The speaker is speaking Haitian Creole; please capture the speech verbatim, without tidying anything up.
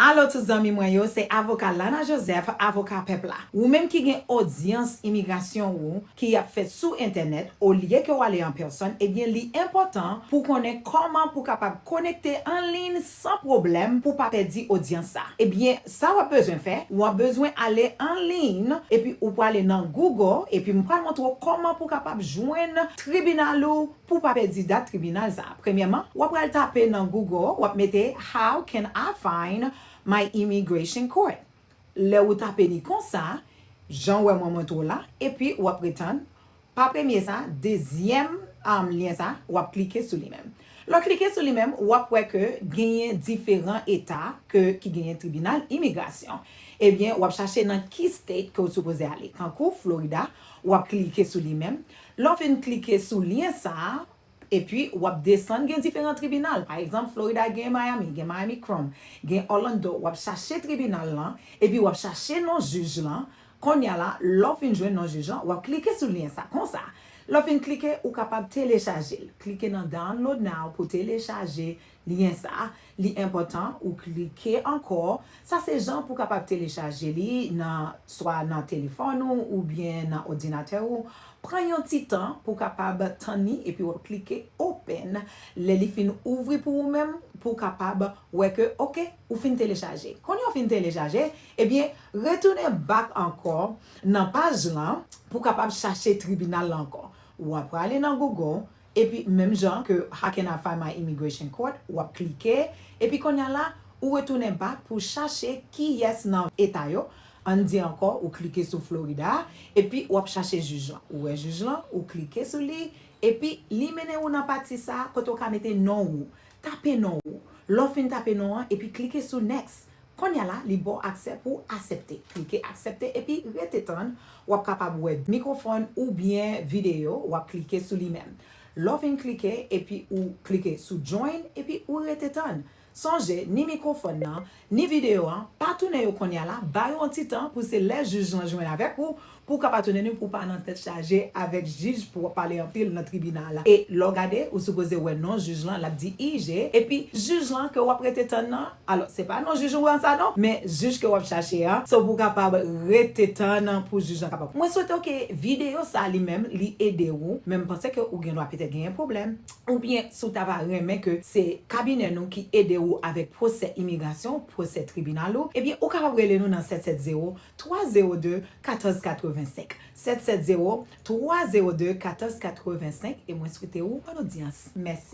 Alo tout zanmi mwen yo, se avoka Lana Joseph, avoka pèp la. Ou menm ki gen odyans imigrasyon ou ki ap fèt sou entènèt, olye ke w ale an pèsòn, ebyen li enpòtan pou konnen kòman pou kapab konekte an liy san pwoblèm pou pa pèdi odyans sa. Ebyen, sa w ap bezwen fè, w ap bezwen ale an liy epi ou prale nan Google epi m pral montre w kòman pou kapab jwenn tribinal ou pou pa pèdi dat tribinal sa. Premyèman, w ap pral tape nan Google, w ap mete "How can I find my immigration court?" Lè ou tape li konsa, jan w wè mwen montre w la, epi w ap ret tann. Pa premye sa, dezyèm um, lyen sa, w ap klike sou li menm. Lè w klike sou li menm, w ap wè ke genyen diferan eta ke, ki genyen tribinal imigrasyon. Ebyen, w ap chache nan ki state ke w sipoze ale. Tankou Florida, w ap klike sou li menm. Lè w fin klike sou lyen sa, epi w ap desann, gen diferan tribinal. Pa egzanp, Florida gen Miami, gen Miami Crown, gen Orlando. W ap chache tribinal lan, epi w ap chache non jij lan. Kounye a la, lè w fin jwenn non jij lan, w ap klike sou lyen sa konsa. Lè w fin klike, ou kapab telechaje l. Klike nan download now pou telechaje lyen sa. Li enpòtan ou klike ankò. Sa se jan pou kapab telechaje li nan, swa nan telefòn ou oubyen nan òdinatè ou. Pran yon ti tan pou kapab tann li epi w ap klike open. Lè li fin ouvri pou ou menm, pou w kapab wè ke, oke, ou fin telechaje. Kounye a w fin telechaje, ebyen, retounen back ankò nan paj lan pou w kapab chache tribinal la ankò. W ap prale nan Google, epi menm jan ke "How can I find my immigration court?", w ap klike, epi kounye a la, ou retounen back pou chache kiyès nan eta yo. Ann di ankò, ou klike sou Florida, epi w ap chache jij lan. Ou wè jij lan, ou klike sou li, epi li mennen ou nan pati sa kote w ka mete non ou. Tape non ou. Lè w fin tape non an, epi klike sou next. Kounye a la, li ba w aksè pou w aksepte. Klike aksepte, epi rete tann. W ap kapab wè mikwofòn oubyen videyo, w ap klike sou li menm. Lè w fin klike, epi ou klike sou join, epi ou rete tann. Sonje, ni mikwofòn nan, ni videyo an, pa tounen yo kounye a la, ba yo yon ti tan pou se lè jij lan jwenn avèk ou, pou w ka pa tounen li, pou w pa nan tèt chaje avèk jij pou w ap pale anpil nan tribinal la. E lè w gade, ou sipoze wè non jij lan, l ap di I J, epi jij lan ke w ap rete tann nan, alò, se pa non jij ou an sa non, men jij ke w ap chache an, so pou w kapab rete tann pou jij lan kapab. Mwen swete w ke videyo sa li menm, li ede w, men m panse ke ou gen dwa petèt genyen pwoblèm, oubyen si w ta va renmen ke se kabinè nou ki ede w avèk pwosè imigrasyon, pwosè tribinal ou, ebyen, ou kapab rele nou nan sèt sèt zewo, twa zewo de, katòz katrevensenk. Sèt sèt zewo, twa zewo de, katòz katrevensenk, e mwen swete w bòn odyans. Mèsi.